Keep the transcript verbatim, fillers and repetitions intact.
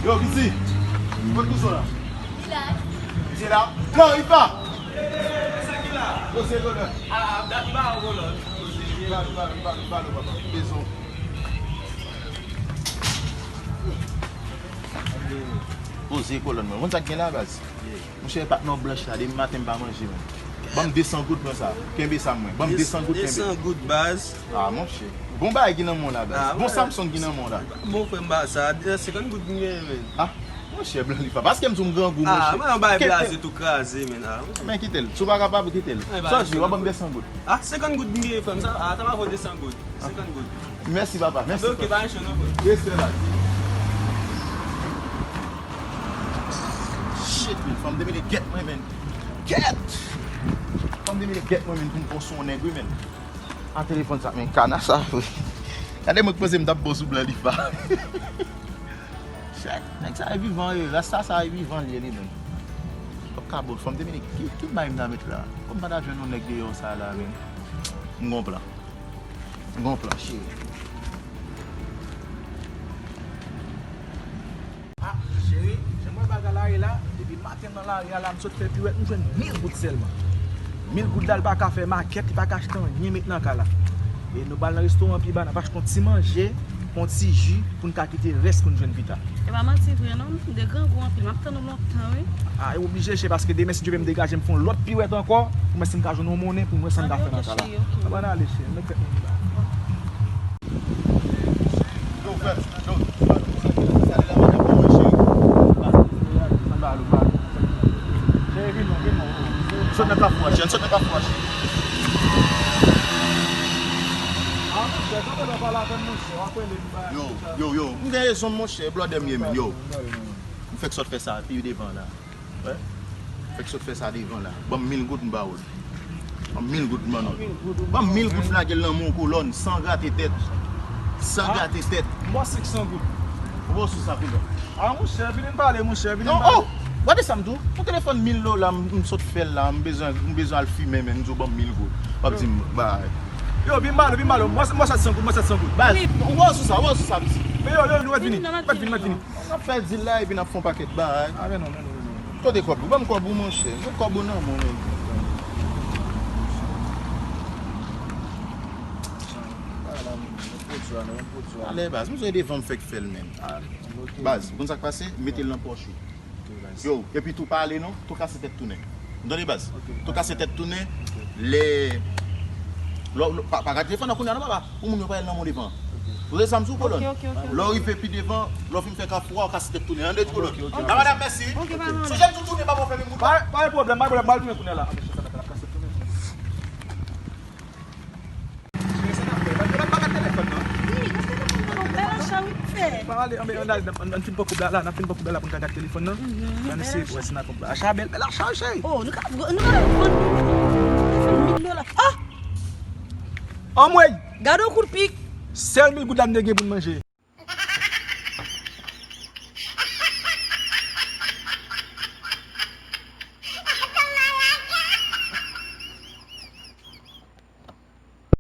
Yo, Kisi, kot Kouson la? Li la. Li la? Non, li pa. Yo, se Kolòn. Ah, ah, dat m pa wè Kolòn. Li pa, li pa, li pa, li pa, li pa, papa. Bezwen. Poze Kolòn, mwen. Konn sa k gen la, baz? Monchè, patnè w blanch la, depi maten m pa manje, menm. Ban m de san goud, pran sa. Kenbe sa, mwen. Ban m de san goud, kenbe. De san goud, baz. Ah, monchè. Bon bagay ki nan men w la, baz. Ah, bon Samsung ki nan men w la. Bon, frè m, ba sa, senkant goud m genyen, menm. Ah, monchè, blan li pa. Paske m di w m grangou, monchè. Ah, mwen, yon bagay blaze tou kraze, menm. Ah, monchè. Men kite l. Si w pa kapab, kite l. Sa w di, w ap ban m de san goud. Ah, senkant goud m genyen, frè m, sa, ah, sa va fè de san goud. Senkant goud. Mèsi, papa. Mèsi, papa. Ok, pa enche non, frè. Respè, baz. Shit, man. Fanm de minit, gèt mwen, man. Gèt! Fanm de minit, gèt mwen, man, pou m pran sou yon nèg, wi, man. A telefòn sa, man, kana sa, wi. Gade mwen k panse m t ap bon sou blan li pa. Shit, nèg sa e vivan, wi. Rasta sa e vivan, li ye, li, man. Pap ka bon, fanm de minit, ki, ki bay m ta met la? Kòm m pa ta jwenn yon nèg deyò sa la, man. M gon plan. Gon plan, cheri. Ah, cheri, jan m wè bagay la ye la, depi maten nan lari a la, m sot fè piwèt, m jwenn mil goud sèlman. Mil goud la, li pa ka fè makèt, li pa ka achte anyen met nan kay la. E nou pral nan restoran pi ba, n ap achte yon ti manje, yon ti ji, pou n ka kite rès pou n jwenn pita. E pa manti vre non, m de grangou anpil, m ap tann ou lontan wi. Ah, e oblije, cheri, paske demen, si Dye vle, m degaje, m fè yon lòt piwèt ankò, pou mwen si m ka jwenn yon monnen, pou mwen sa m ka fè nan kay la. Ann ale, cheri, mete tèt nou anba. Yo, frè m, yo, ann ba l, ann ba l. Cheri, vin non, vin non. Sot nan kafou a, cheri, sot nan kafou a, cheri. Ah, monchè, kanpe la pale avè m, monchè, w ap rele m. Yo, yo, yo, m gen rezon, monchè, blòdè m ye, men, yo. M fèk sot fè sa, pi devan la. Wè? M fèk sot fè sa devan la. Ban m mil goud, m ba w l. Ban m mil goud, m ban w l. Ban m mil goud, m lage l nan men w, Kolòn, san grate tèt. San grate tèt. M ba w senk san goud. Ou ba w sou sa, Kolòn. Ah, monchè, vin n pale, monchè, vin n pale. Non, oh! Gade sa m di w. Yon telefòn mil dola, m, m sot fè l la, m bezwen, m bezwen al fimen, men m di w ban m mil goud. W ap di m, bay. Yo, vin pale, vin pale. M ba w sèt san goud, m ba w sèt san goud. Baz, ou ba w sou sa, ou ba w sou sa, piti. Men yo, yo, nou mèt vini. Mèt vini, mèt vini. N ap fè dil la epi n ap fè yon pakèt bagay. Ah, men non, men non, men non. Kote kòb ou? Ban m kòb ou, monchè. Jwenn kòb ou nan men w, men. Alè, baz, m sot devan m fèk fè l, men. Baz, ou konn sa k pase? Mete l nan pòch ou. Yo, epi tou pa ale non, tou kase tèt tounen. Ou tande, baz? Tou kase tèt tounen, lè, lò, lò, pa, pa gade telefòn nan kounye a non, papa. Pou moun yo pa al nan mon devan. Ou tande sa m di w, Kolòn? Lè w rive pi devan, lè w fin fè kafou a, w kase tèt tounen. Tande, Kolòn. A, madanm, mèsi. Sonje m di w tounen, pa fè menm wout la. Pa, pa gen pwoblèm, pa gen pwoblèm, m al tounen kounye a la. Cheri, sa n ap fè? Pa, pa, pa gade telefòn nan. Wi, gade telefòn nan, bèl acha wi m fè. Pa ale, ann, ann, ann, ann fin pran kòb la, la, n ap fin pran kòb la, la pou n ka gade telefòn nan. Ann eseye pou wè si n ap pran acha bèl, bèl acha, cheri. Oh, nou ka, nou ka vann mil dola. Ah! Anmwey! Gade yon kout pik. Sèl mil goud la m te gen pou n manje.